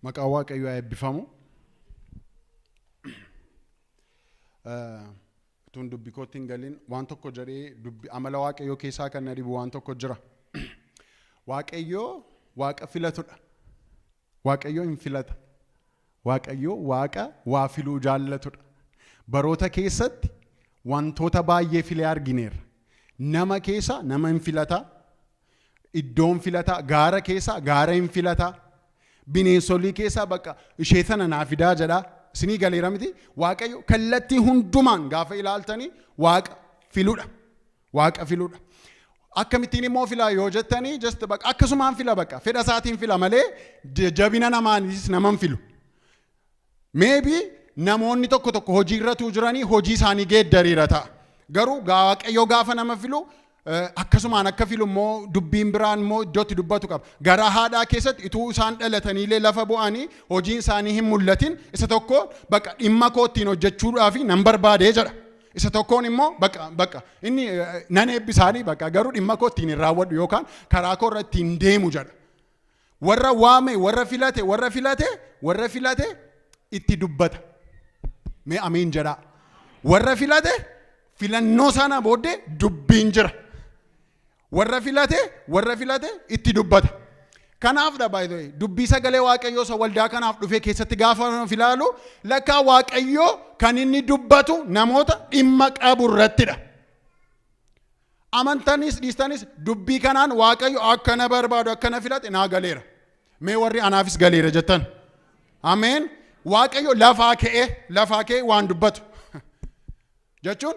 Maqaan Waaqayyoo haa eebbifamu. Utuun dubbi kootti hin galin waan tokko jedhee dubbi amala Waaqayyoo keessaa kan na dhibu waan tokko jira. Waaqayyoo Waaqa filatudha. Waaqayyoo hin filata. Waaqayyoo Waaqa waa filuu jaallatudha. Baroota keessatti wantoota baay'ee filee argineerra. Nama keessa nama hin filata. Iddoon filata. Gaara keessa gaara hin filata. Bineensolii keessaa bakka ishee sana naa fidaa jedha. Isinii galeera miti? Waaqayyo kallattii hundumaan gaafa ilaaltanii Waaqa filudha. Waaqa filudha. Akkamittiin immoo filaa yoo jettanii just bakka akkasumaan fila bakka fedha isaatiin fila malee jabina namaanis nama hin filu. Maybe namoonni tokko tokko hojii irratuu jiranii hojii isaanii geeddariira ta'a. Garuu Waaqayyo gaafa nama filu akkasumaan akka filu immoo dubbiin biraan immoo iddootti dubbatu qaba. Garaa haadhaa keessatti ituu isaan dhalataniilee lafa bu'anii hojiin isaanii hin mul'atin isa tokko bakka dhimma koo ittiin hojjechuudhaaf nan barbaadee jedha. Isa tokkoon immoo bakka bakka inni nan eebbisaanii bakka garuu dhimma koo ittiin hin raawwadhu yookaan karaa koo irra ittiin deemu jedha. Warra waame, warra filate, warra filate, warra filate itti dubbata. Mee ameen jedhaa. Warra filate filannoo sana booddee dubbiin jira. Warra filate, warra filate itti dubbata. Kanaafdha by the way, dubbii sagalee Waaqayyoo isa waldaa kanaaf dhufee keessatti gaafa nuuf ilaalu lakkaa Waaqayyoo kan inni dubbatu namoota dhimma qabu irrattidha. Amantanis dhiistanis dubbii kanaan Waaqayyo akka na barbaadu akka na filate naa galeera. Mee warri anaafis galeera jettan. Ameen. Waaqayyo lafaa ka'ee lafaa ka'ee waan dubbatu. Jechuun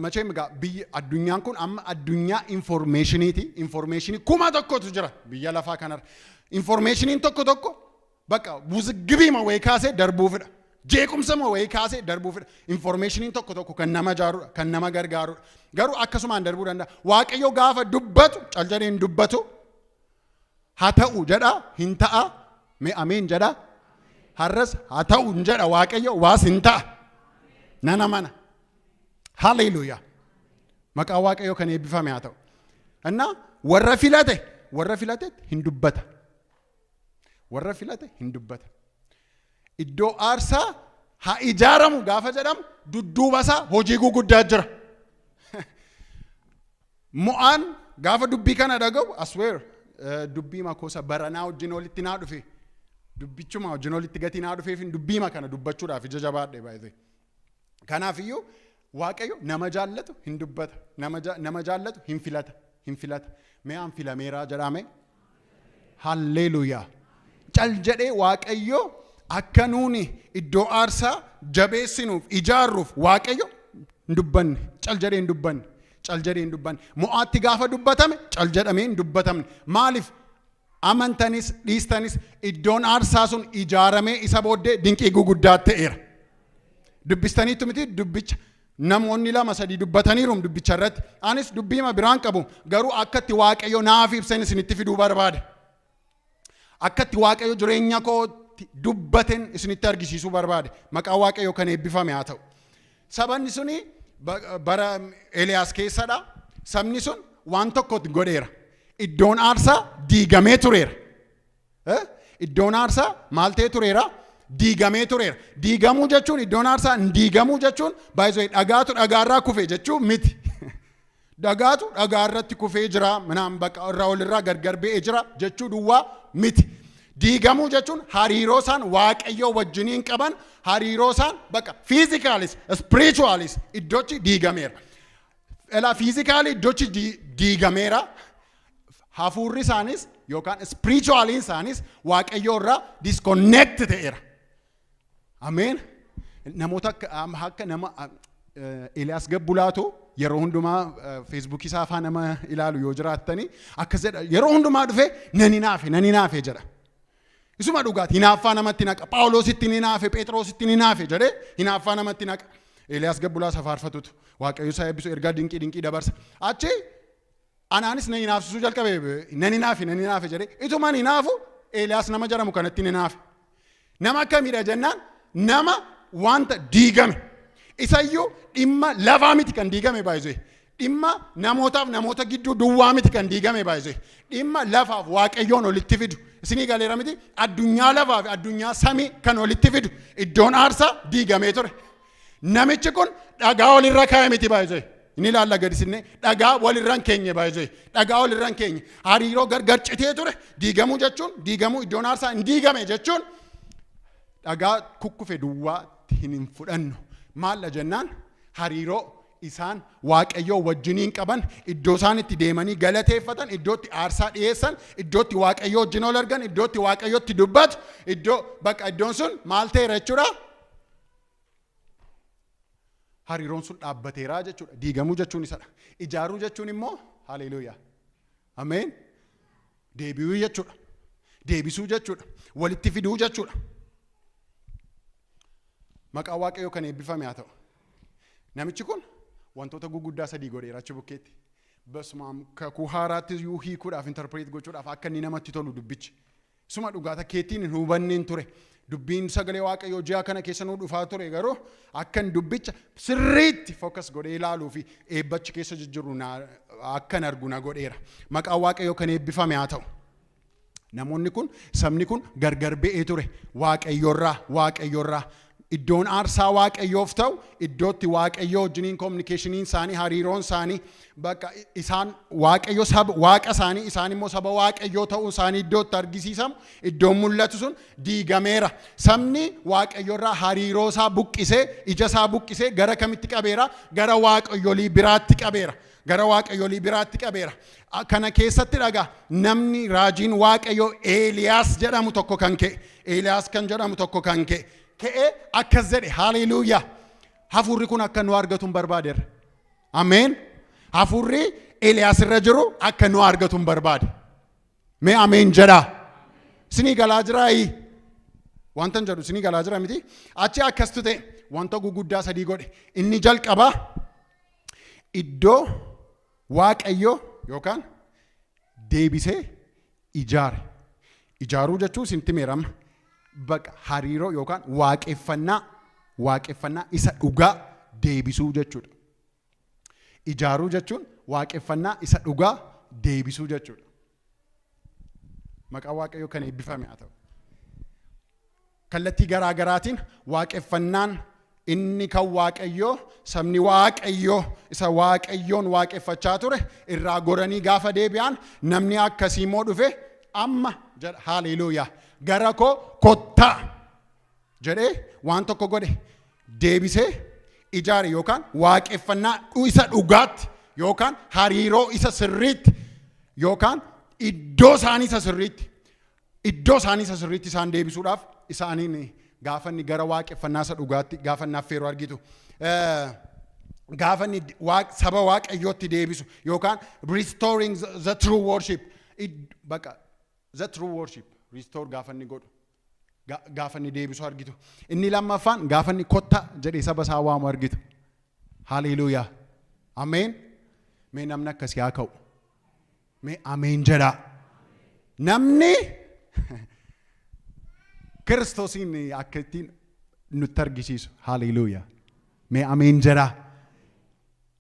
macheem egaa biyya addunyaan kun amma addunyaa informeeshiniiti. Informeeshinii 1000tu jira biyya lafaa kanarra. Informeeshiniin tokko tokko bakka wuziggibiima wayii kaasee darbuufidha. Jeequmsama wayii kaasee darbuufidha. Informeeshiniin tokko tokko kan nama ijaarudha, kan nama gargaarudha. Garuu akkasumaan darbuu danda'a. Waaqayyo gaafa dubbatu cal jedhee hin dubbatu. Haa ta'u jedha, hin ta'a. Mee ameen jedha. Har'as haa ta'u hin jedha Waaqayyo waas hin ta'a. Nan amana. Haleluuyaa. Maqaa Waaqayyoo kan eebbifame haa ta'u. Innaa warra filate warra filatetti hin dubbata. Warra filate hin dubbata. Iddoo aarsaa haa ijaaramu gaafa jedhamu dudduuba isaa hojii guguddaa jira. Mo'aan gaafa dubbii kana dhaga'u I swear dubbii makoosa baranaa wajjin walitti naa dhufe dubbichuma wajjin walitti gatii naa dhufeef dubbiima kana dubbachuudhaaf ija jabaadhe baay'ee. Kanaaf iyyuu Waaqayyo nama jaallatu hin dubbata nama jaallatu hin filata hin filata. Mee an filameeraa jedhaame. Halleluuyaa. Cal jedhee Waaqayyo akka nuuni iddoo aarsaa jabeessinuuf ijaarruuf Waaqayyo hin dubbanne. Cal jedhee hin dubbanne. Cal jedhee hin dubbanne. Mo'aatti gaafa dubbatame cal jedhamee hin dubbatamne. Maaliif? Amantanis dhiistanis iddoon aarsaa sun ijaaramee isa booddee dinqii guguddaa ta'eera. Dubbistaniittu miti dubbicha namoonni lama sadii dubbataniiru dubbicha irratti. Anis dubbiima biraan qabu garuu akkatti Waaqayyo naaf ibsan isinitti fiduu barbaade. Akkatti Waaqayyo jireenya kootti dubbaten isinitti argisiisuu barbaade. Maqaan Waaqayyo kan eebbifame haa ta'u. Sabanni suni bara Eeliyaas keessadha. Sabni sun waan tokko godheera. Iddoon aarsaa diigamee tureera. Iddoon aarsaa maal ta'ee tureera? Diigamee tureera. Diigamuu jechuun iddoon aarsaa hin diigamuu jechuun baay'isoo dhagaatu dhagaarraa kufe jechuu miti. Dhagaatu dhagaarratti kufee jira, minaan bakka irraa olirraa gargar ba'ee jira jechuu duwwaa miti. Diigamuu jechuun hariiroo isaan Waaqayyoo wajjiniin qaban hariiroo isaan bakka physically spiritually iddochi diigameera. Elaa physically iddochi diigameera. Hafuurri isaanis yookaan spiritualiin isaanis Waaqayyoo irraa disconnect ta'eera. Ameen. Namoota akka nama Eeliyaas Gabbulaatu yeroo hundumaa feesbuukii isaa afaan nama ilaalu yoo jiraattanii akkas jedha yeroo hundumaa dhufee nan hinaafe nan hinaafe jedha. Isuma dhugaati hinaaffaa namatti naqa Phaawulositti ni hinaafe Phexrositti ni hinaafe jedhee hinaaffaa namatti naqa. Eeliyaas Gabbulaa isa faarfatutu Waaqayyo isaa eebbisu ergaa dinqii dinqii dabarsa. Achi anaanis na hinaafsisuu jalqabe nan hinaafe nan hinaafe jedhee ituman hinaafu Eeliyaas nama jedhamu kanatti ni hinaafe. Nama akkamiidha jennaan nama wanta diigame. Isayyuu dhimma lafaa miti kan diigame baay'isee. Dhimma namootaaf namoota gidduu duwwaa miti kan diigame baay'isee. Dhimma lafaaf Waaqayyoon olitti fidu. Isinii galeera miti? Addunyaa lafaa fi addunyaa samii kan walitti fidu iddoon aarsaa diigamee ture. Namichi kun dhagaa walirra kaa'e miti baay'ee. Inni ilaalla gadi sinnee dhagaa walirra hin keenye baay'ee. Dhagaa walirra hin keenye. Hariiroo gargar citee ture. Diigamuu jechuun, diigamuu iddoon aarsaa hin diigame jechuun, dhagaa kukkufe duwwaatti hin fudhannu. Maalla jennaan, hariiroo isaan Waaqayyoo wajjiniin qaban, iddoo isaan itti deemanii galateeffatan, iddoo itti aarsaa dhiyeessan, iddoo itti Waaqayyoo wajjin ol argan, iddoo itti Waaqayyotti dubbatu, iddoo bakka iddoon sun maal ta'eera jechuudha? Hariiroon sun dhaabbateera jechuudha. Diigamuu jechuun isadha. Ijaaruu jechuun immoo, haleluuyaa, ameen, deebi'uu jechuudha. Deebisuu jechuudha. Walitti fiduu jechuudha. Maqaan Waaqayyoo kan eebbifame haa ta'u. Namichi kun wantoota guguddaa sadii godheera achi bukkeetti. Basumaam Kakuu Haaraatti iyyuu hiikuudhaaf, interpret gochuudhaaf akka inni namatti tolu dubbichi. Suma dhugaata keettiin hin hubanneen ture. Dubbiin sagalee Waaqayyoo ji'a kana keessa nuu dhufaa ture, garuu akkan dubbicha sirriitti focus godhee ilaaluu fi eebbachi keessa jijjiru akkan argu na godheera. Maqaan Waaqayyoo kan eebbifame haa ta'u. Namoonni kun, sabni kun gargar ba'ee ture Waaqayyoorraa, Waaqayyoorraa. Iddoon aarsaa Waaqayyoof ta'u, iddootti Waaqayyoo wajjiniin communicationiin isaanii, hariiroon isaanii, bakka isaan Waaqayyo saba Waaqa isaanii, isaan immoo saba Waaqayyoo ta'uu isaanii iddootti argisiisamu, iddoon mul'atu sun diigameera. Sabni Waaqayyoorraa hariiroo isaa buqqisee, ija isaa buqqisee gara kamitti qabeera? Gara waaqayyolii biraatti qabeera. Gara waaqayyolii biraatti qabeera. Kana keessatti dhagaa namni raajiin Waaqayyoo Eeliyaas jedhamu tokko kan ka'e. Eeliyaas kan jedhamu tokko kan ka'e. Ka'ee akkas jedhe, haaleluuyaa. Hafuurri kun akka nu argatu hin barbaadeerra. Ameen. Hafuurri Eeliyaas irra jiru akka nu argatu hin barbaade. Mee ameen jedhaa. Isinii galaa jiraayi? Wanta hin jedhu isinii galaa jira miti? Achi akkastu ta'e, wanta guguddaa sadii godhe. Inni jalqabaa iddoo Waaqayyoo yookaan deebisee ijaare. Ijaaruu jechuun isin himeera amma. Baqa hariiroo yookaan waaqeffannaa isa dhugaa deebisuu jechuudha. Ijaaruu jechuun waaqeffannaa isa dhugaa deebisuu jechuudha. Maqaan Waaqayyoo kan eebbifame haa ta'u. Kallattii garaa garaatiin waaqeffannaan inni kan Waaqayyoo, sabni Waaqayyoo isa Waaqayyoon waaqeffachaa ture irraa goranii gaafa deebi'an, namni akkasii immoo dhufe amma jedha, haaleluuyaa, gara koo kottaa jedhee waan tokko godhe, deebisee ijaare yookaan waaqeffannaa isa dhugaatti yookaan hariiroo isa sirriitti yookaan iddoo isaanii isa sirriitti isaan deebisuudhaaf isaaniin gaafa inni gara waaqeffannaa isa dhugaatti gaafa inni affeeru argitu. Gaafa inni saba Waaqayyootti deebisu yookaan restoring the true worship, bakka the true worship restore gaafa inni godhu, gaafa inni deebisu argitu. Inni lammaffaan gaafa inni kotta jedhee saba isaa waamu argitu. Haleluuyaa. Ameen. Mee namni akkasii haa ka'u. Mee ameen jedhaa. Namni Kiristoosiin akka ittiin nutti argisiisu. Haleluuyaa. Mee ameen jedhaa.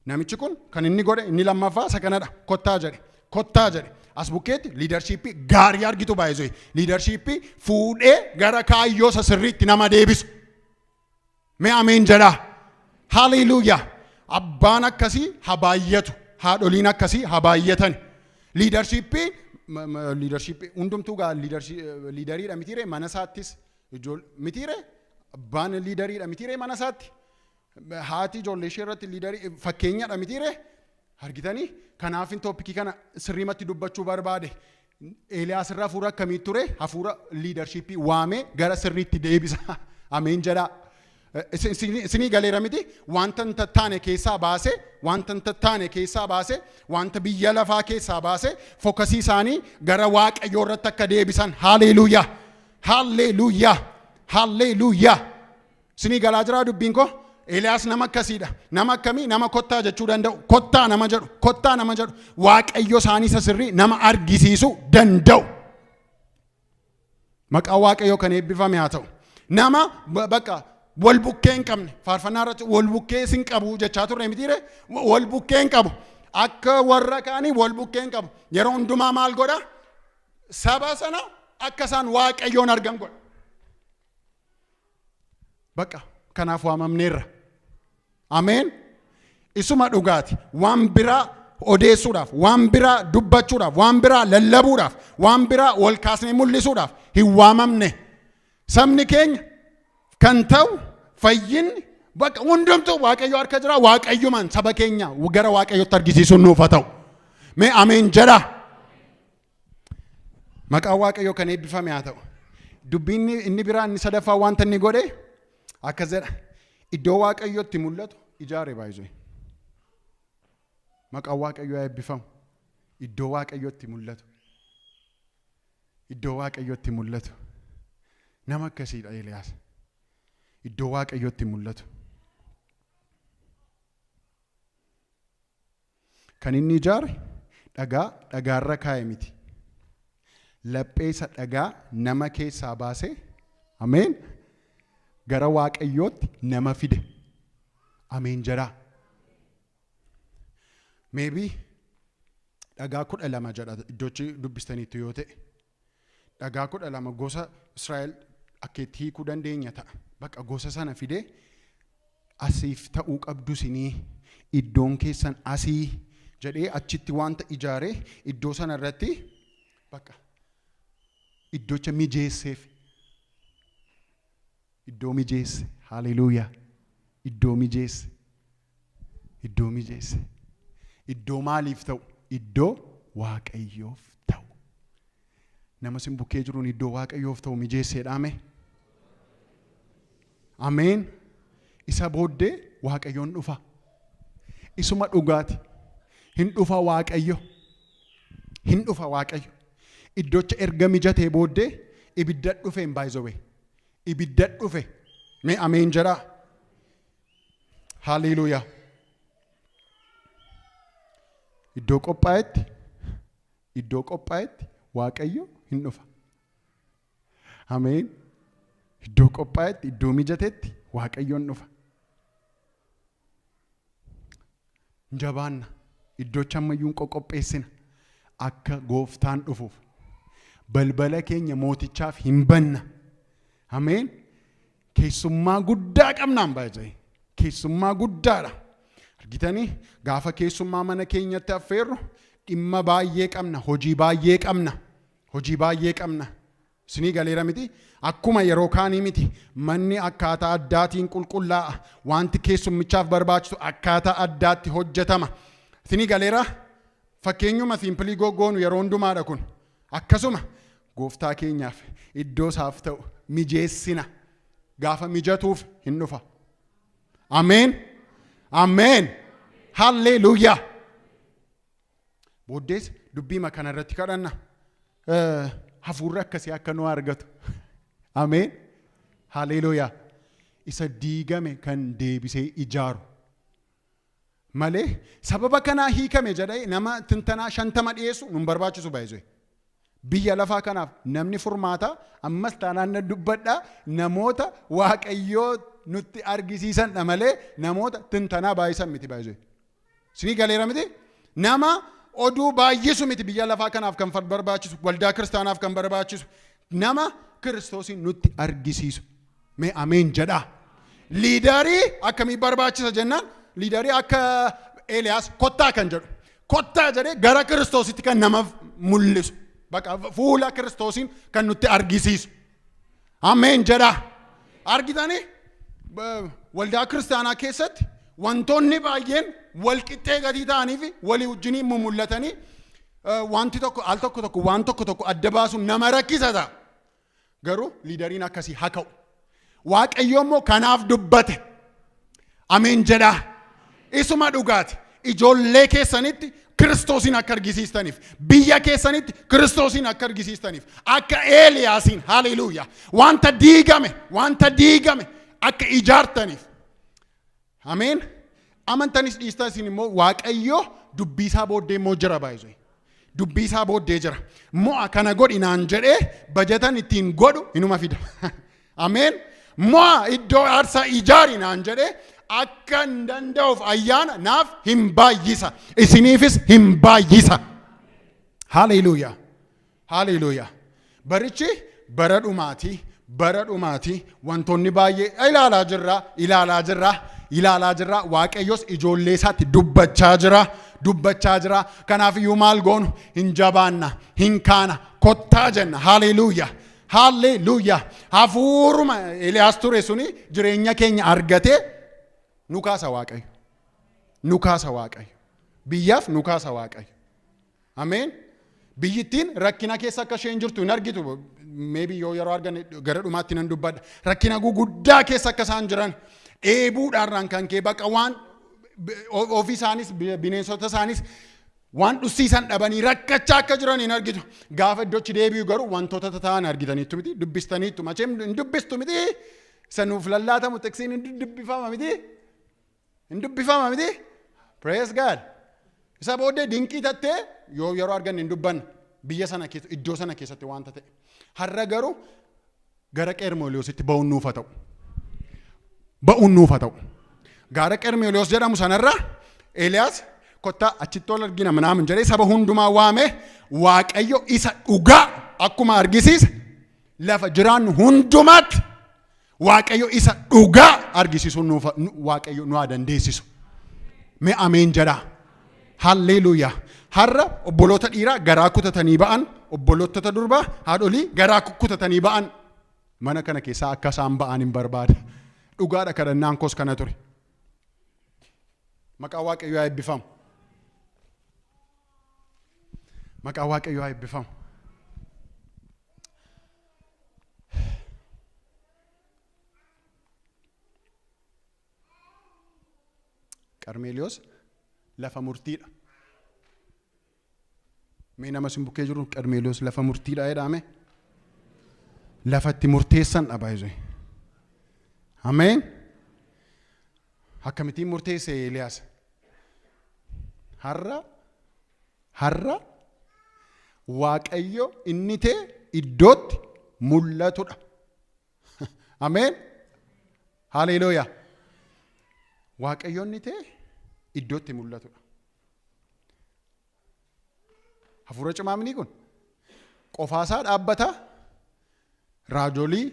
Namichi kun kan inni godhe inni lammaffaa isa kanadha. Kottaa jedhe. Kottaa jedhe. As bukkeetti leadershipii gaarii argitu baay'isee. Leadershipii fuudhee gara kaayyoo isa sirriitti nama deebisu. Mee ameen jedhaa. Haleluuyaa. Abbaan akkasii haa baay'atu. Haadholiin akkasii haa baay'atan. Leadershipii hundumtuu gaa leaderiidha mitiiree mana isaattis mitiiree? Abbaan leaderiidha mitiiree mana isaatti? Haati ijoollee ishee irratti leaderii fakkeenyadha mitiiree? Argitanii, kanaafin topicii kana sirriimatti dubbachuu barbaade. Eeliyaas irra hafuura akkamii ture? Hafuura leadershipii waamee gara sirriitti deebisa. Ameen jedhaa. Isinii galeera miti? Wanta hin tattaane keessaa baasee, wanta hin tattaane keessaa baasee, wanta biyya lafaa keessaa baasee, focusii isaanii gara Waaqayyoo irratti akka deebisan. Haleluuyaa. Haleluuyaa. Haleluuyaa. Isinii galaa jiraa dubbiin koo? Eeliyaas nama akkasiidha. Nama akkamii? Nama kottaa jechuu danda'u. Kottaa nama jedhu. Kottaa nama jedhu. Waaqayyo isaanii isa sirrii nama argisiisuu danda'u. Maqaan Waaqayyoo kan eebbifame haa ta'u. Nama bakka wal bukkee hin qabne, faarfannaa irratti wal bukkee sin qabu jechaa turre mitiire? Wal bukkee hin qabu. Akka warra kaanii wal bukkee hin qabu. Yeroo hundumaa maal godha? Saba sana Akka isaan Waaqayyoon argan godhe. Bakka kanaaf waamamneerra. Ameen. Isuma dhugaati. Waan biraa odeessuudhaaf, waan biraa dubbachuudhaaf, waan biraa lallabuudhaaf, waan biraa wal kaasnee mul'isuudhaaf hin waamamne. Sabni keenya kan ta'u fayyinni bakka hundumtuu Waaqayyo harka jira. Waaqayyomaan saba keenya gara Waaqayyotti argisiisuun nuuf haa ta'u. Mee ameen jedhaa. Maqaan Waaqayyoo kan eebbifame haa ta'u. Dubbiin inni biraa inni sadaffaa wanta inni godhe akkas jedha. Iddoo Waaqayyotti mul'atu ijaare baay'isee. Maqaan Waaqayyoo haa eebbifamu. Iddoo Waaqayyotti mul'atu. Iddoo Waaqayyotti mul'atu. Nama akkasiidha Eeliyaas. Iddoo Waaqayyotti mul'atu. Kan inni ijaare dhagaa dhagaarra kaa'e miti. Laphee isa dhagaa nama keessaa baasee, ameen, gara Waaqayyootti nama fide. Ameen jedhaa. Maybe dhagaa 12 jedha iddoochi dubbistaniitu yoo ta'e. Dhagaa 12 gosa Israa'el akka itti hiikuu dandeenya ta'a. Bakka gosa sana fidee asiif ta'uu qabdu isinii, iddoon keessan asii jedhee achitti wanta ijaaree iddoo sana irratti bakka iddocha mijeesseef. Iddoo mijeesse. Haleluuyaa. Iddoo mijeesse. Iddoo mijeesse. Iddoo maaliif ta'u? Iddoo Waaqayyoof ta'u. Nama sin bukkee jiruun iddoo Waaqayyoof ta'u mijeesseedhaame. Ameen. Isa booddee Waaqayyoon dhufa. Isuma dhugaati. Hin dhufa Waaqayyo. Hin dhufa Waaqayyo. Iddocha erga mijatee booddee ibidda dhufeen baay'isawee. Ibidda dhufe. Mee ameen jedhaa. Haleluuyaa. Iddoo qophaa'etti, iddoo qophaa'etti Waaqayyo hin dhufa. Ameen. Iddoo qophaa'etti, iddoo mijatetti Waaqayyo hin dhufa. Jabaanna. Iddocha ammayyuu hin qoqopheessina. Akka gooftaan dhufuuf. Balbala keenya mootichaaf hin banna. Ameen. Keessummaa guddaa qabnaan baay'ee. Keessummaa guddaadha. Argitanii, gaafa keessummaa mana keenyatti affeerru dhimma baay'ee qabna. Hojii baay'ee qabna. Hojii baay'ee qabna. Isinii galeera miti? Akkuma yeroo kaanii miti. Manni akkaataa addaatiin qulqullaa'a. Wanti keessummichaaf barbaachisu akkaataa addaatti hojjetama. Isinii galeera? Fakkeenyuma simple goggoonu yeroo hundumaadha kun. Akkasuma gooftaa keenyaaf iddoo isaaf ta'u mijeessina. Gaafa mijatuuf hin dhufa. Ameen. Ameen. Halleluuyaa. Booddees dubbiima kanarratti kadhanna. Hafuurri akkasii akka nu argatu. Ameen. Halleluuyaa. Isa diigame kan deebisee ijaaru. Malee sababa kanaa hiikame jedhee nama tintanaa 50 dhiyeessu nun barbaachisu baay'isee. Biyya lafaa kanaaf namni furmaata ammas taanaan na dubbadha, namoota Waaqayyoo nutti argisiisan malee namoota tintanaa baay'isan miti baay'isee. Isinii galeera miti? Nama oduu baay'isu miti biyya lafaa kanaaf kan barbaachisu, waldaa kiristaanaaf kan barbaachisu, nama Kiristoosiin nutti argisiisu. Mee ameen jedhaa. Leader akkamii barbaachisa jennaan, leader akka Eeliyaas kottaa kan jedhu. Kottaa jedhee gara Kiristoositti kan nama mul'isu. Bakka fuula Kiristoosiin kan nutti argisiisu. Ameen jedhaa. Argitanii, waldaa kiristaanaa keessatti wantoonni baay'een wal qixxee gatii ta'anii fi walii wajjiniin mumul'atanii wanti tokko al tokko tokko waan tokko tokko adda baasuun nama rakkisa ta'a. Garuu leaderiin akkasii haa ka'u. Waaqayyo immoo kanaaf dubbate. Ameen jedhaa. Isuma dhugaati. Ijoollee keessanitti Kiristoosiin akka argisiistaniif, biyya keessanitti Kiristoosiin akka argisiistaniif, akka Eeliyaasiin, haleluuyaa, wanta diigame, wanta diigame akka ijaartaniif. Ameen. Amantanis dhiistaa isin immoo Waaqayyo dubbii isaa booddee immoo jira baay'isee. Dubbii isaa booddee jira. Mo'a kana godhi naan jedhee bajatan ittiin godhu inuma fida. Ameen. Mo'a iddoo aarsaa ijaari naan jedhee akka hin danda'uuf ayyaana naaf hin baay'isa. Isiniifis hin baay'isa. Haleluuyaa. Haleluuyaa. Barichi bara dhumaati. Bara dhumaati. Wantoonni baay'ee ilaalaa jirra, ilaalaa jirra, ilaalaa jirra. Waaqayyos ijoollee isaatti dubbachaa jira, dubbachaa jira. Kanaaf iyyuu maal goonu? Hin jabaanna, hin kaana, kottaa jenna. Haleluuyaa. Haleluuyaa. Hafuuruma Eliyaas ture suni jireenya keenya argatee nu kaasa Waaqayyo. Nu kaasa Waaqayyo. Biyyaaf nu kaasa Waaqayyo. Ameen. Biyyittiin rakkina keessa akka isheen jirtu hin argitu. Maybe yoo yeroo argan gara dhumaatti nan dubbadha. Rakkina guguddaa keessa akka isaan jiran, dheebuudhaan kan kee baqa waan ofii isaanis bineensota isaanis waan dhussiisan dhabanii rakkachaa akka jiran hin argitu. Gaafa iddoochi deebi'u garuu wantoota ta'an argitaniittu miti, dubbistaniittu. Macheem hin dubbistu miti. Isa nuuf lallaatamu xiqsiin hin dubbifama miti. Hin dubbifama miti. Praise God. Isa booddee dinqii tattee yoo yeroo arganne hin dubbanna, biyya sana keessa, iddoo sana keessatti wanta ta'e. Har'a garuu gara Qermeeliyoositti ba'uun nuuf haa ta'u. Ba'uun nuuf haa ta'u. Gaara Qermeeliyoos jedhamu sanarra Eeliyaas kottaa achitti ol argina minaamin jedhee saba hundumaa waame. Waaqayyo isa dhugaa akkuma argisiise, lafa jiraannu hundumaatti Waaqayyo isa dhugaa argisiisuu nuuf Waaqayyo nu haa dandeessisu. Mee ameen jedhaa. Halleluuyaa. Har'a obboloota dhiiraa garaa kutatanii ba'an, obboloota durbaa, haadholii garaa kutatanii ba'an mana kana keessaa akka isaan ba'an hin barbaada. Dhugaadha, kadhannaan koos kana ture. Maqaa Waaqayyoo haa eebbifamu. Maqaa Waaqayyoo haa eebbifamu. Qarmeeliyoos lafa murtiidha. Mee nama isin bukkee jiru, "Qarmeeliyoos lafa murtiidha" jedhame. Lafa itti murteessan dha baay'ee. Ameen. Akkamittiin murteesse Eeliyaas? Har'a Waaqayyo inni ta'e iddootti mul'atudha. Ameen. Haleluuyaa. Waaqayyo inni ta'e iddootti mul'atudha. Hafuura cimaamni kun qofaasaa dhaabbata, raajolii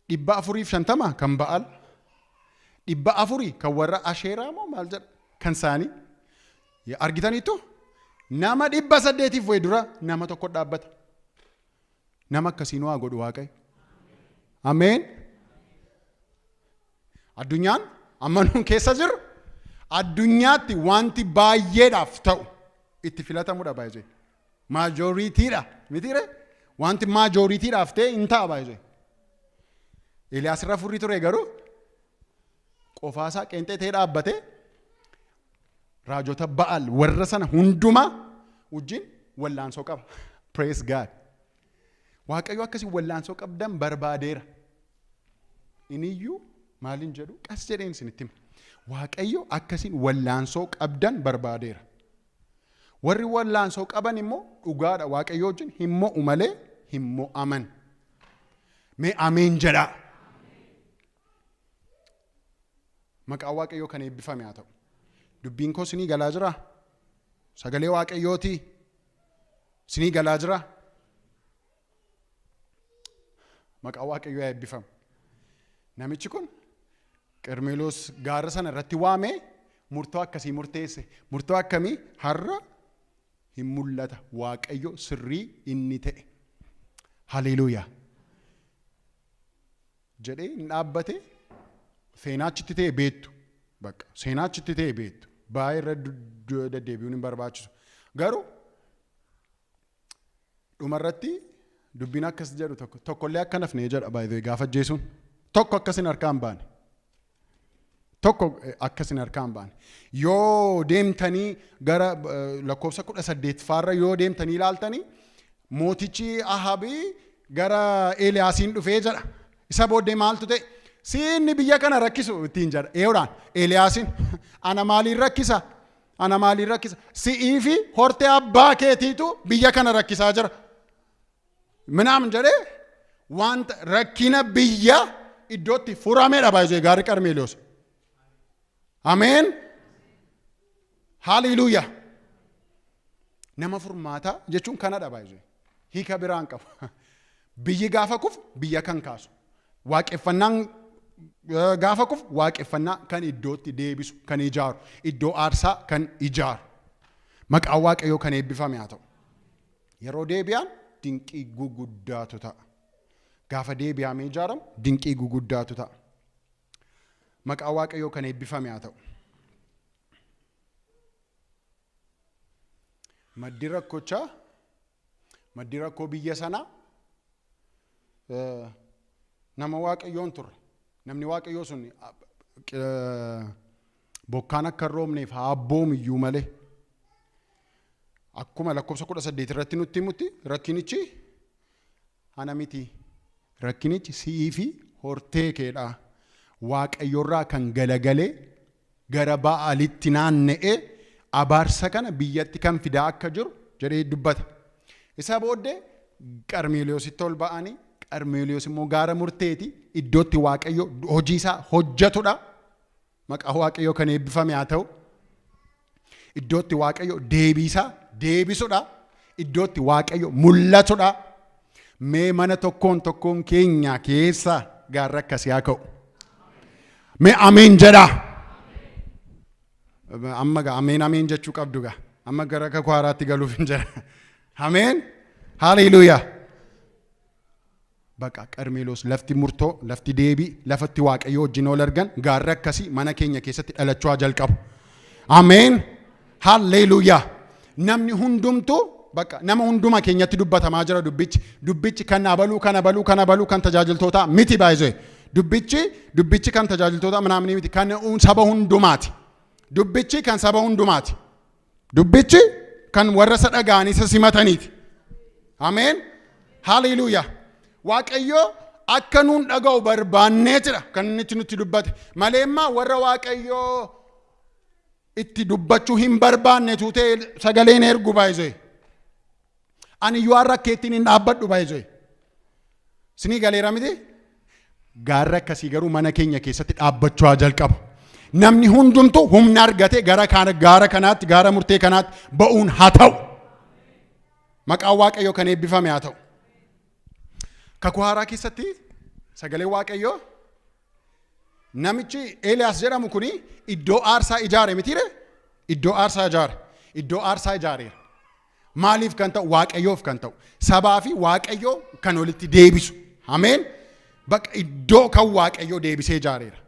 450 kan Ba'aal, 400 kan warra Asheeraa moo maal jedha kan isaanii argitaniittu, nama 800f wayi dura nama tokko dhaabbata. Nama akkasii nu haa godhu Waaqayyo. Ameen. Addunyaan amma nuun keessa jirru addunyaatti wanti baay'eedhaaf ta'u itti filatamudha baay'ee. Majoritydha mitiire? Wanti majoritydhaaf ta'e hin ta'a baay'ee. Eeliyaas irra furrii ture garuu qofaasaa qeenxee ta'ee dhaabbatee raajota Ba'aal warra sana hundumaa wajjin wallaansoo qaba. Praise God. Waaqayyo akkasii wallaansoo qabdan barbaadeera. Iniyyuu maaliin jedhu qas jedheen isinitti hima. Waaqayyo akkasiin wallaansoo qabdan barbaadeera. Warri wallaansoo qaban immoo dhugaadha, Waaqayyo wajjin hin mo'u malee hin mo'aman. Mee ameen jedhaa. Maqaan Waaqayyoo kan eebbifame haa ta'u. Dubbiin koo sinii galaa jiraa? Sagalee Waaqayyootii sinii galaa jiraa? Maqaan Waaqayyoo haa eebbifamu. Namichi kun Qermeloos gaara sana irratti waamee murtoo akkasii murteesse. Murtoo akkamii? Har'a hin mul'ata Waaqayyo sirrii inni ta'e. Haleluuyaa. Jedhee hin dhaabbate. Seenaa achitti ta'e beektu. Bakka seenaa achitti ta'e beektu. Baay'ee irra deddeebi'uun hin barbaachisu. Garuu dhumarratti dubbiin akkas jedhu, tokko tokkollee akka nafne jedha baay'ee gaafa ajjeesuun. Tokko akkasin harkaa hin baane. Tokko akkasin harkaa hin baane. Yoo deemtanii gara lakkoofsa 18 faarra yoo deemtanii ilaaltanii, mootichi Ahabii gara Eeliyaasiin dhufee jedha. Isa booddee maaltu ta'e? "Siinni biyya kana rakkisu" ittiin jedha. Eeyoodhaan Eeliyaasiin, "Ana maaliin rakkisa? Ana maaliin rakkisa? Si'ii fi hortee abbaa keetiitu biyya kana rakkisaa jira." Minaamin jedhee wanta rakkina biyya iddootti furamedha baay'ee gaarri Qarmeeliyoos. Ameen. Haleluuyaa. Nama furmaataa jechuun kanadha baay'ee. Hiika biraan qabu. Biyyi gaafa kufu biyya kan kaasu. Waaqeffannaan gaafa kufu waaqeffannaa kan iddootti deebisu, kan ijaaru, iddoo aarsaa kan ijaaru. Maqaan Waaqayyoo kan eebbifame haa ta'u. Yeroo deebi'an dinqii guguddaatu ta'a. Gaafa deebi'amee ijaaramu dinqii guguddaatu ta'a. Maqaan Waaqayyoo kan eebbifame haa ta'u. Maddi rakkochaa, maddi rakkoo biyya sanaa nama Waaqayyoon turre. Namni Waaqayyoo sun bokkaan akka hin roobneef haa abboomiyyuu malee. Akkuma lakkoofsa 18 irratti nutti himutti rakkinichi ana miti. Rakkinichi si'ii fi hortee keedha. Waaqayyorraa kan galagalee gara Ba'aalitti naanna'ee abaarsa kana biyyatti kan fidaa akka jiru jedhee dubbata. Isa booddee Qarmeeliyoositti ol ba'anii, Qarmeeliyoos immoo gaara murteeti, iddootti Waaqayyo hojii isaa hojjetudha. Maqaa Waaqayyoo kan eebbifame haa ta'u. Iddootti Waaqayyo deebii isaa deebisudha. Iddootti Waaqayyo mul'atudha. Mee mana tokkoon tokkoon keenya keessa gaarri akkasii haa ka'u. Mee ameen jedhaa. Amma gaa ameen ameen jechuu qabdu gaa. Amma gara kakuu haaraatti galuuf hin jira. Ameen. Haleluuyaa. Baqa Qarmeelos lafti murtoo, lafti deebii, lafatti Waaqayyo wajjin ol argan gaarri akkasii mana keenya keessatti dhalachuu haa jalqabu. Ameen. Haleluuyaa. Namni hundumtuu bakka nama hunduma keenyatti dubbatamaa jira dubbichi. Dubbichi kan abaluu, kan abaluu, kan abaluu, kan tajaajiltootaa miti baay'isee. Dubbichi kan tajaajiltootaa manaamni miti, kan saba hundumaati. Dubbichi kan saba hundumaati. Dubbichi kan warra isa dhaga'anii isa simataniiti. Ameen. Haleluuyaa. Waaqayyo akka nuun dhaga'u barbaanneetidha kan inni nutti dubbate. Malee immoo warra Waaqayyo itti dubbachuu hin barbaanne tuutee sagaleen ergu baay'isee. Ani iyyuu har'a akkeettiin hin dhaabbadhu baay'isee. Sinii galeera miti? Gaarri akkasii garuu mana keenya keessatti dhaabbachuu haa jalqabu. Namni hundumtuu humna argatee gara gaara kanaatti, gaara murtee kanaatti ba'uun haa ta'u. Maqaan Waaqayyoo kan eebbifame haa ta'u. Kakuu haaraa keessatti sagalee Waaqayyoo namichi Eeliyaas jedhamu kuni iddoo aarsaa ijaare mitiire? Iddoo aarsaa ijaare. Iddoo aarsaa ijaareera. Maaliif kan ta'u? Waaqayyoof kan ta'u. Sabaa fi Waaqayyoo kan walitti deebisu. Ameen. Bakka iddoo kan Waaqayyoo deebisee ijaareera.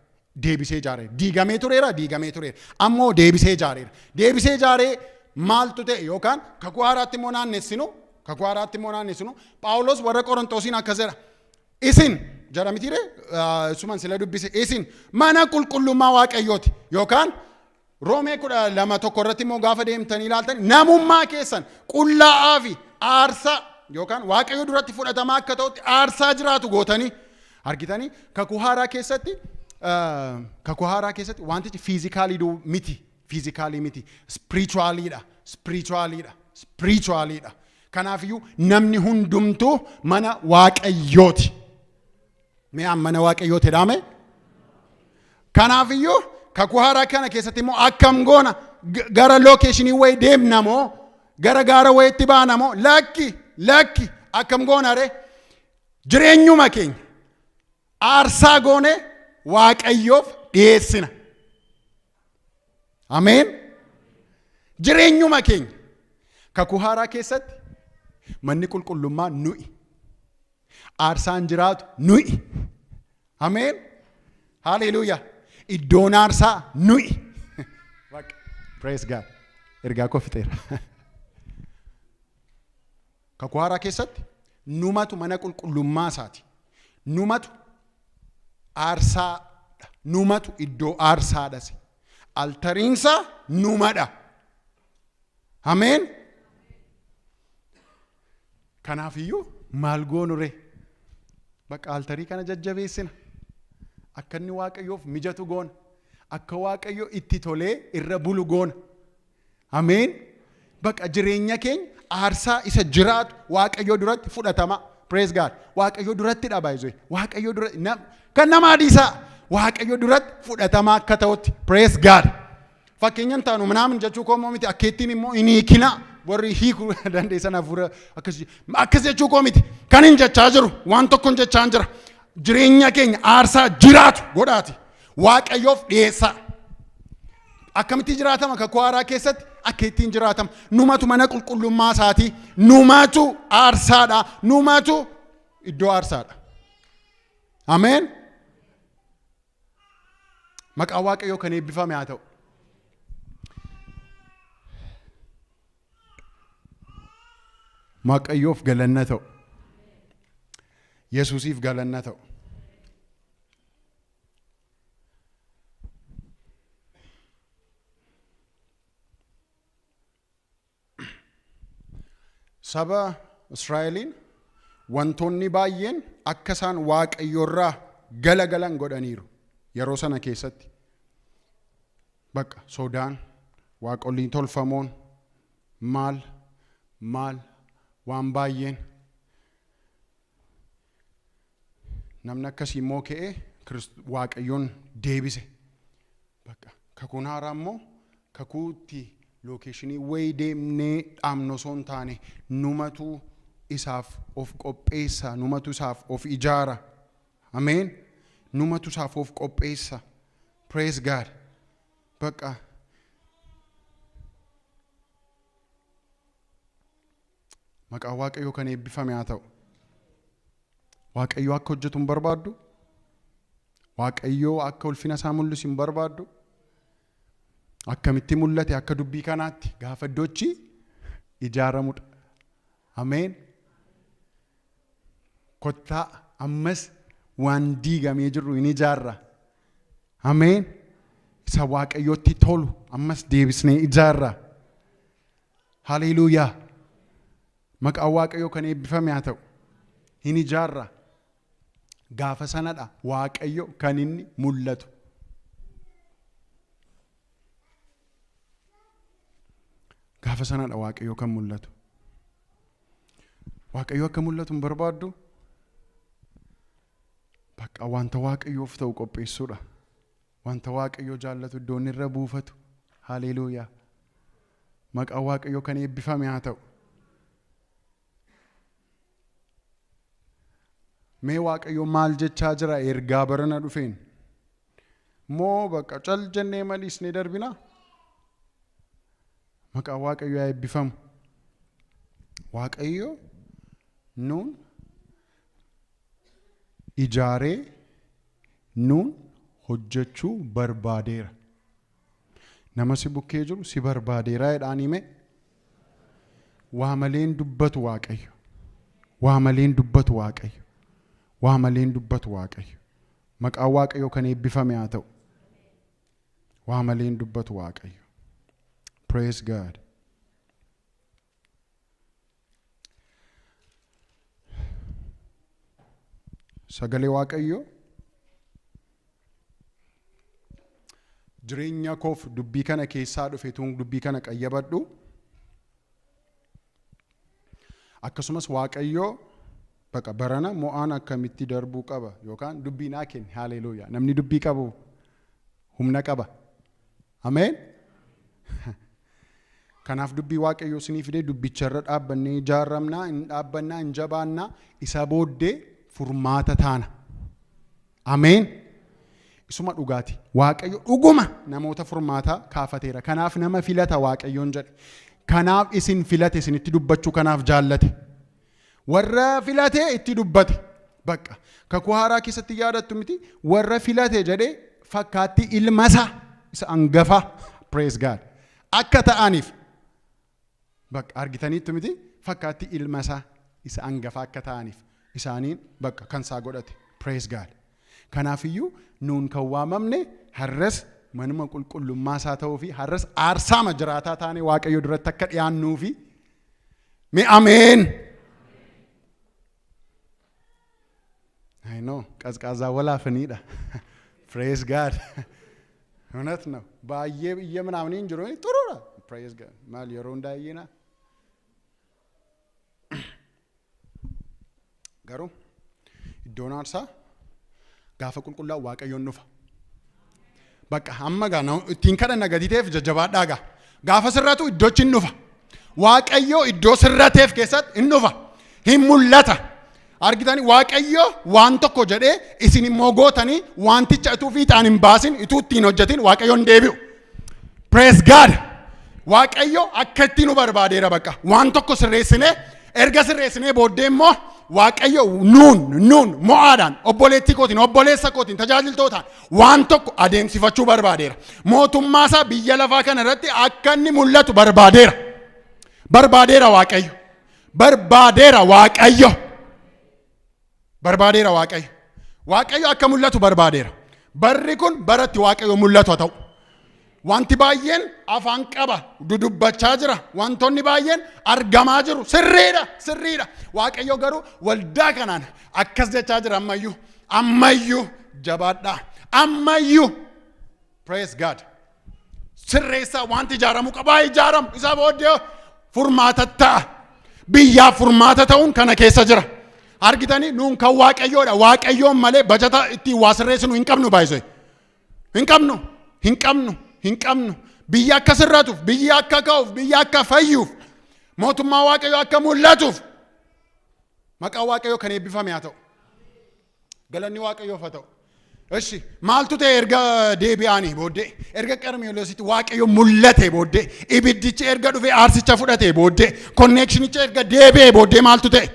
Deebisee ijaareera. Diigamee tureera, diigamee tureera. Ammoo deebisee ijaareera. Deebisee ijaaree maaltu ta'e yookaan kakuu haaraatti immoo naannessinu, kakuu haaraatti immoo naannessinu, Phaawulos warra Qorontoosiin akkas jedha. Isin jedha mitiire, suman sila dubbise, isin mana qulqullummaa Waaqayyooti yookaan Roomee 12:1 irratti immoo gaafa deemtanii ilaaltan namummaa keessan qullaa'aa fi aarsaa yookaan Waaqayyo duratti fudhatamaa akka ta'utti aarsaa jiraatu gootanii argitanii. Kakuu haaraa keessatti wantichi physically miti, physically miti, spiritualiidha, spiritualiidha, spiritualiidha. Kanaafiyyuu namni hundumtuu mana Waaqayyooti. Mee mana Waaqayyooti jedhame. Kanaafiyyuu kakuu haaraa kana keessatti immoo akkam goona? Gara location wayii deemna moo, gara gaara wayiitti baana moo? Lakki, lakki. Akkam goona ree? Jireenyuma keenya aarsaa goone Waaqayyoof dhiyeessina. Ameen. Jireenyuma keenya kakuu haaraa keessatti manni qulqullummaa nu'i. Aarsaan jiraatu nu'i. Ameen. Haleluuyaa. Iddoon aarsaa nu'i. Praise God. Ergaa koo fixeera. Kakuu haaraa keessatti numatu mana qulqullummaa isaati. Numatu aarsaadha. Numatu iddoo aarsaadhas. Altariinsa numadha. Ameen. Kanaafiyyuu maal goonu ree? Bakka altarii kana jajjabeessina. Akka inni Waaqayyoof mijatu goona. Akka Waaqayyo itti tolee irra bulu goona. Ameen. Bakka jireenya keenya aarsaa isa jiraatu Waaqayyo duratti fudhatama. Praise God. Waaqayyo duratti dha baay'isee. Waaqayyo duratti kan nama adiisaa Waaqayyo duratti fudhatama akka ta'utti. Praise God. Fakkeenyaan taanu minaamin jechuu koo immoo miti, akkeettiin immoo hin hiikina. Warri hiikuu dandeessan hafuura akkas akkas jechuu koo miti. Kan hin jechaa jiru waan tokkon jechaa jira. Jireenya keenya aarsaa jiraatu godhaati. Waaqayyoof dhiyeessaa. Akkamitti jiraatama kakuu haaraa keessatti? Akka ittiin jiraatama. Numatu mana qulqullummaa isaatii. Numatu aarsaadha. Numatu iddoo aarsaadha. Ameen. Maqaan Waaqayyoo kan eebbifame haa ta'u. Waaqayyoof galanna ta'u. Yesuusiif galanna ta'u. Saba Israa'eliin wantoonni baay'een akka isaan Waaqayyorraa galagalan godhaniiru yeroo sana keessatti. Bakka sodaan, waaqoliin tolfamoon, maal maal waan baay'een. Namni akkasii immoo ka'ee Waaqayyoon deebise. Bakka kakuun haaraa immoo kakuutti location wayii deemnee dhaabnu osoo hin taane numatu isaaf of qopheessa, numatu isaaf of ijaara. Ameen. Numatu isaaf of qopheessa. Praise God. Bakka maqaan Waaqayyoo kan eebbifame haa ta'u. Waaqayyoo akka hojjetu hin barbaaddu? Waaqayyoo akka ulfina isaa mul'isu hin barbaaddu? Akkamitti mul'ate akka dubbii kanaatti gaafa iddoochi ijaaramudha. Ameen. Kottaa ammas waan diigamee jiru hin ijaarra. Ameen. Isa Waaqayyootti tolu ammas deebisnee ijaarra. Haleluuyaa. Maqaan Waaqayyoo kan eebbifame haa ta'u. Hin ijaarra. Gaafa sanadha Waaqayyo kan inni mul'atu. Gaafa sanadha Waaqayyo kan mul'atu. Waaqayyo akka mul'atu hin barbaaddu? Bakka wanta Waaqayyoof ta'u qopheessuudha. Wanta Waaqayyo jaallatu iddoon irra buufatu. Haleluuyaa. Maqaan Waaqayyoo kan eebbifame haa ta'u. Mee Waaqayyo maal jechaa jira ergaa barana dhufeen? Moo bakka cal jennee maliisnee darbinaa? Maqaan Waaqayyoo haa eebbifamu. Waaqayyo nuun ijaaree nuun hojjechuu barbaadeera. Nama si bukkee jiru si barbaadeeraa jedhaan hime. Waa maleen dubbatu Waaqayyo. Waa maleen dubbatu Waaqayyo. Waa maleen dubbatu Waaqayyo. Maqaan Waaqayyoo kan eebbifame haa ta'u. Waa maleen dubbatu Waaqayyo. Praise God. Sagalee Waaqayyoo jireenya koof dubbii kana keessaa dhufe tuun dubbii kana qayyabadhu. Akkasumas Waaqayyoo baqa barana mo'aan akkamitti darbuu qaba yookaan dubbii naa kenne. Haleluuyaa. Namni dubbii qabu humna qaba. Ameen. Kanaaf dubbii Waaqayyoo isinii fidee dubbicharra dhaabbannee ijaaramnaa, hin dhaabbannaa, hin jabaannaa, isa booddee furmaata taana. Ameen. Isuma dhugaati. Waaqayyo dhuguma namoota furmaataa kaafateera. Kanaaf nama filata Waaqayyoon jedhe. Kanaaf isin filate, isinitti dubbachuu kanaaf jaallate. Warra filate itti dubbate. Bakka kakuu haaraa keessatti yaadattu miti, warra filate jedhee fakkaatti ilma isaa isa angafaa, praise God, akka ta'aniif. Bakka argitaniittu miti, fakkaatti ilma isaa isa angafaa akka ta'aniif isaaniin bakka kan isaa godhate. Praise God. Kanaafiyyuu nuun kan waamamne har'as manuma qulqullummaa isaa ta'uu fi har'as aarsaama jiraataa taanee Waaqayyo duratti akka dhiyaannuu fi mi ameen. I know ቀዝቃዛ ወላፈኒidha. Praise God. እውነት ነው። Baay'ee biyya ምናምን hin jiru ጥሩ ነው። Praise God. Maal yeroo hundaa iyyina. Garuu iddoon aarsaa gaafa qulqullaa'u Waaqayyoon dhufa. Bakka amma gaa ittiin kadhanna gadi ta'eef jajjabaadhaa gaa. Gaafa sirratu iddochi hin dhufa. Waaqayyo iddoo sirrateef keessatti hin dhufa. Hin mul'ata. Argitanii, Waaqayyo waan tokko jedhee isin immoo gootanii wanticha ituu fiixaan hin baasin, ituu ittiin hojjetin, Waaqayyo hin deebi'u. Praise God. Waaqayyo akka itti nu barbaadeera bakka. Waan tokko sirreessinee, erga sirreessinee booddee immoo Waaqayyo nuun mo'aadhaan, obboleettii kootiin, obboleessa kootiin, tajaajiltootaan waan tokko adeemsifachuu barbaadeera. Mootummaa isaa biyya lafaa kana irratti akka inni mul'atu barbaadeera. Barbaadeera Waaqayyo. Barbaadeera Waaqayyo. Barbaadeera Waaqayyo. Waaqayyo akka mul'atu barbaadeera. Barri kun baratti Waaqayyo mul'atu haa ta'u. Wanti baay'een afaan qaba, dudubbachaa jira. Wantoonni baay'een argamaa jiru. Sirriidha, sirriidha. Waaqayyo garuu waldaa kanaan akkas jechaa jira ammayyuu. Ammayyuu jabaadhaa. Ammayyuu. Praise God. Sirreessaa, wanti ijaaramuu qabaa ijaaramu. Isa booddee furmaata ta'a. Biyyaaf furmaata ta'uun kana keessa jira. Argitanii, nuun kan Waaqayyoodha. Waaqayyoon malee bajata ittiin waa sirreessinu hin qabnu baay'isee. Hin qabnu, hin qabnu, hin qabnu. Biyya akka sirratuuf, biyya akka ka'uuf, biyya akka fayyuuf, mootummaa Waaqayyoo akka mul'atuuf, maqaan Waaqayyoo kan eebbifame haa ta'u. Galanni Waaqayyoof haa ta'u. Ishi maaltu ta'e erga deebi'anii booddee, erga Qarmeloositti Waaqayyo mul'ate booddee, ibiddichi erga dhufee aarsicha fudhate booddee, connectionicha erga deebi'ee booddee maaltu ta'e?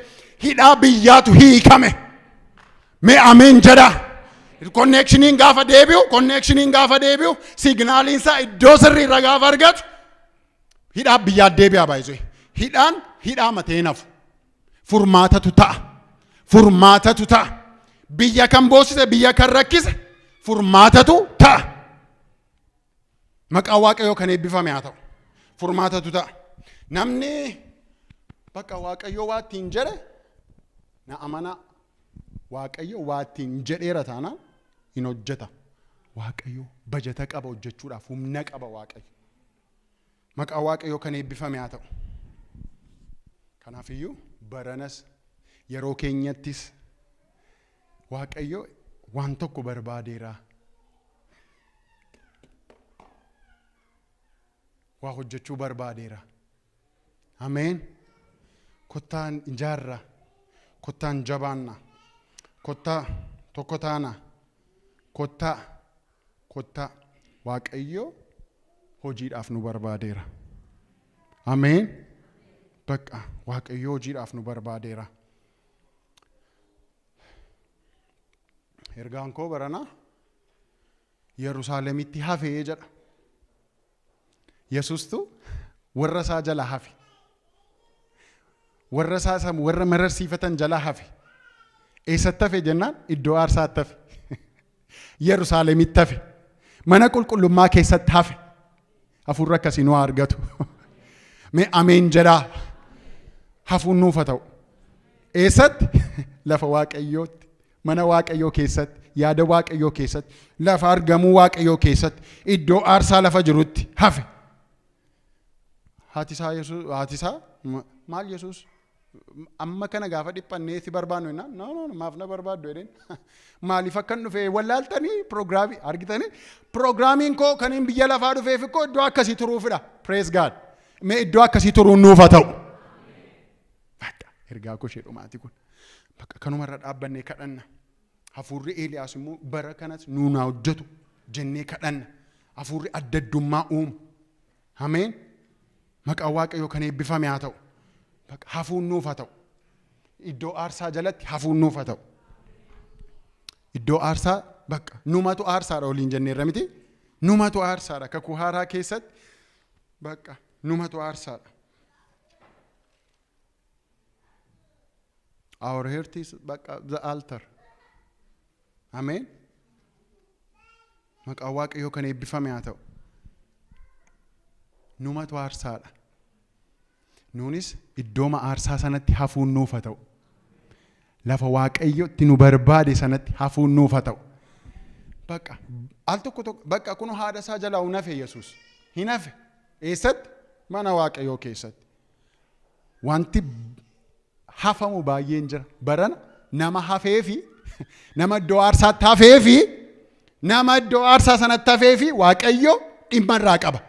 Hidhaa biyyaatu hiikame. Mee ameen jedha. Connectioniin gaafa deebi'u, connectioniin gaafa deebi'u, signaliin isaa iddoo sirriirra gaafa argatu, hidhaa biyyaa deebi'a baay'isee. Hidhaan hidhaa matee nafu. Furmaatatu ta'a. Furmaatatu ta'a. Biyya kan boosise, biyya kan rakkise, furmaatatu ta'a. Maqaan Waaqayyoo kan eebbifame haa ta'u. Furmaatatu ta'a. Namni bakka Waaqayyoo waa ittiin jedhe na amanaa. Waaqayyo waa ittiin jedheera taanaan hin hojjeta. Waaqayyo bajata qaba, hojjechuudhaaf humna qaba Waaqayyo. Maqaan Waaqayyoo kan eebbifame haa ta'u. Kanaafiyyuu baranas yeroo keenyattis Waaqayyo waan tokko barbaadeera. Waa hojjechuu barbaadeera. Ameen. Kottaan ijaarra. Kottaan jabaanna. Kottaa tokko taana. Kottaa. Kottaa. Waaqayyo hojiidhaaf nu barbaadeera. Ameen. Bakka Waaqayyo hojiidhaaf nu barbaadeera. Ergaan koo barana Yerusaalemitti hafee jedha. Yesuustu warra isaa jala hafe. Warra isaa warra mararsiifatan jala hafe. Eessatti hafe jennaan, iddoo aarsaatti hafe. Yerusaalemitti hafe. Mana qulqullummaa keessatti hafe. Hafuurri akkasii nu haa argatu. Mee ameen jedhaa. Hafuun nuuf haa ta'u. Eessatti? Lafa Waaqayyootti. Mana Waaqayyoo keessatti, yaada Waaqayyoo keessatti, lafa argamuu Waaqayyoo keessatti, iddoo aarsaa lafa jirutti hafe. Haati isaa Yesuus, haati isaa maal, Yesuus amma kana gaafa dhiphannee si barbaannu jennaan, "No, no, maaf na barbaaddu?" jedheen. "Maaliif akkan dhufe wallaaltanii? Piroogiraamii argitanii, piroogiraamiin koo kan hin biyya lafaa dhufeef koo iddoo akkasii turuufidha." Praise God. Mee iddoo akkasii turuun nuuf haa ta'u. Bakka ergaa koo ishee dhumaati kun. Bakka kanumarra dhaabbannee kadhanna. Hafuurri Eeliyaas immoo bara kanas nuun haa hojjetu jennee kadhanna. Hafuurri adda addummaa uumu. Ameen. Maqaan Waaqayyoo kan eebbifame haa ta'u. Bakka hafuun nuuf haa ta'u. Iddoo aarsaa jalatti hafuun nuuf haa ta'u. Iddoo aarsaa, bakka numatu aarsaadha waliin jenneerra miti. Numatu aarsaadha kakuu haaraa keessatti, bakka numatu aarsaadha. Our heart is bakka the altar. Ameen. Maqaan Waaqayyoo kan eebbifame haa ta'u. Numatu aarsaadha. Nuunis iddooma aarsaa sanatti hafuun nuuf haa ta'u. Lafa Waaqayyo itti nu barbaade sanatti hafuun nuuf haa ta'u. Bakka al tokko tokko bakka kun haadha isaa jalaa hin hafe Yesuus. Hin hafe. Eessatti? Mana Waaqayyoo keessatti. Wanti hafamu baay'een jira. Barana nama hafee fi nama iddoo aarsaatti hafee fi nama iddoo aarsaa sanatti hafee fi Waaqayyo dhimma irraa qaba.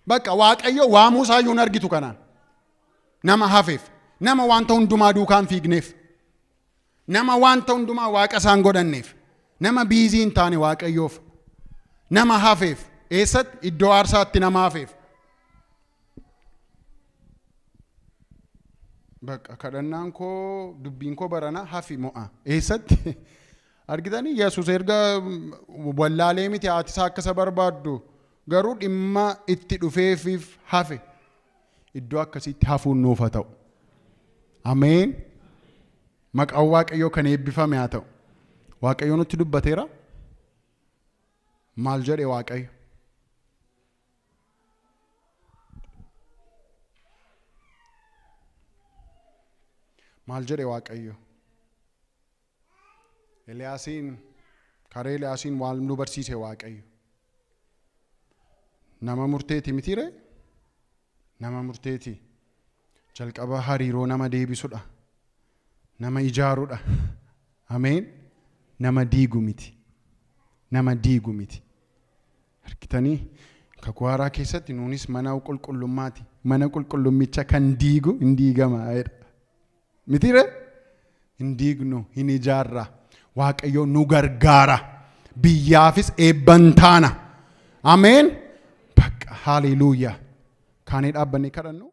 Bakka Waaqayyo waamuu isaayyuu hin argitu kanaan. Nama hafeef. Nama wanta hundumaa duukaan fiigneef. Nama wanta hundumaa waaqa isaan godhanneef. Nama busy hin taane Waaqayyoof. Nama hafeef. Eessatti? Iddoo aarsaatti nama hafeef. Bakka kadhannaan koo, dubbiin koo barana hafi mo'a. Eessatti? Argitanii, Yesuus erga wallaalee miti haati isaa akka isa barbaaddu, garuu dhimma itti dhufeefiif hafe. Iddoo akkasiitti hafuun nuuf haa ta'u. Ameen. Maqaan Waaqayyoo kan eebbifame haa ta'u. Waaqayyo nutti dubbateera. Maal jedhe Waaqayyo? Maal jedhe Waaqayyo? Eliyaasiin, karaa Eliyaasiin waan nu barsiise Waaqayyo. Nama murteeti mitiire? Nama murteeti. Jalqaba hariiroo nama deebisudha. Nama ijaaruudha. Ameen. Nama diigu miti. Nama diigu miti. Argitanii, kakuu haaraa keessatti nuunis mana qulqullummaati. Mana qulqullummicha kan diigu hin diigama jedha. Mitiire? Hin diignu, hin ijaarra. Waaqayyo nu gargaara. Biyyaafis eebban taana. Ameen. Bakka, haleluuyaa. Kaanee dhaabbannee kadhannu.